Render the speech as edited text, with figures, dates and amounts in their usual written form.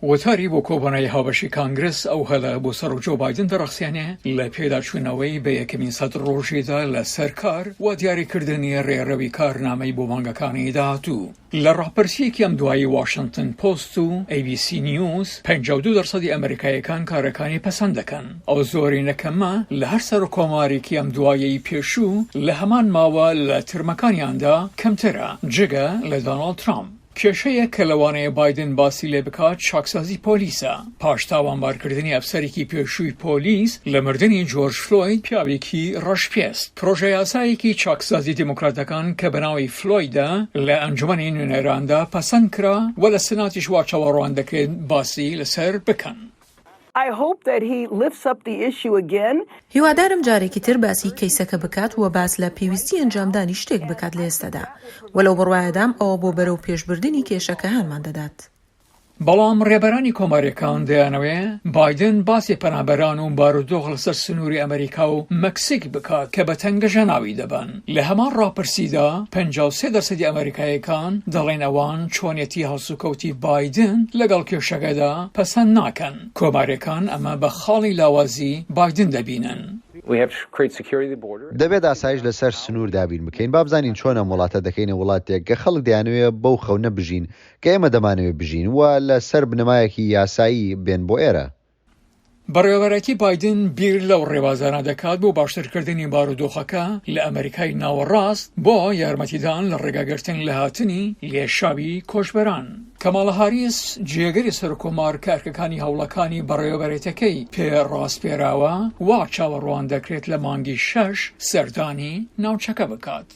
وتاری بۆ کۆبوونەوەی هاوبەشی کانگرس ئەو هەلە بۆ سەرۆک جۆ بایدن دەڕەخسێنێ لە پێداچوونەوەی بە یەکەمین سەد ڕۆژیدا لە سەر کار و دیاریکردنی ڕێڕەوی کارنامەی بۆ مانگەکانی داهاتوو. لە ڕاپرسییەکی ئەم دوایی واشنتن پۆست و ئەی بی سی نیوز، 52 دەرسەدی ئەمریکاییەکان کارەکانی پەسەند دەکەن. ئەو زۆرینە کەمە لە هەر سەرۆککۆمارێکی ئەم دوایەی پێشوو لە هەمان ماوە لە ترمەکانیاندا کەمترە، جگە لە دۆناڵد ترامپ. کێشەیەک کە لەوانەیە بایدن باسی لێ بکات چاکسازی پۆلیسە، پاش تاوانبارکردنی ئەفسەرێکی پێشووی پۆلیس لە مردنی جۆرج فلۆید، پیاوێکی ڕەشپێست. پرۆژەیاسایەکی چاکسازی دیموکراتەکان کە بەناوی فلۆیدە لە ئەنجومەنی نوێنەراندا پەسەند کرا و لە سناتیش وا چاوەڕوان دەکرێت باسی لەسەر بکەن. هیوادارم جارێکی تر باسی کەیسەکە بکات و باس لە پێویستی ئەنجامدانی شتێک بکات لە ئێستادا و لەو بڕوایەدام ئەوە بۆ بەرەو پێشبردنی کێشەکە هانمان دەدات. بەڵام ڕێبەرانی کۆمارییەکان دەیانەوێ بایدن باسی پەنابەران و بارودۆخ لەسەر سنووری ئەمریکا و مەکسیک بکات کە بە تەنگەژە ناوی دەبەن. لە هەمان ڕاپرسیدا 53 دەرسەدی ئەمریکاییەکان دەڵێن ئەوان چۆنیەتی هەڵسوکەوتی بایدن لەگەڵ کێشەکەدا پەسەند ناکەن. کۆمارییەکان ئەمە بە خاڵی لاوازی بایدن دەبینن. دەبێت ئاسایش لەسەر سنوور دابین بکەین، با بزانین چۆن ئەم وڵاتە دەکەینە وڵاتێک کە خەڵک دەیانەوێت بەو خەونە بژین کە ئێمە دەمانەوێت بژین و لەسەر بنەمایەکی یاسایی بێن بۆ ئێرە. بەڕێوەبەرایەتی بایدن بیر لەو ڕێبازانە دەکات بۆ باشترکردنی بارودۆخەکە لە ئەمریکای ناوەڕاست بۆ یارمەتیدان لە ڕێگاگرتن لە هاتنی لێشاوی کۆچبەران. کەماڵە هاریس، جێگری سەرکۆمار کە ئەرکەکانی هەوڵەکانی بەڕێوەبەرێتەکەی پێ ڕاسپێراوە، وا چاوەڕوان دەکرێت لە مانگی شەش سەردانی ناوچەکە بکات.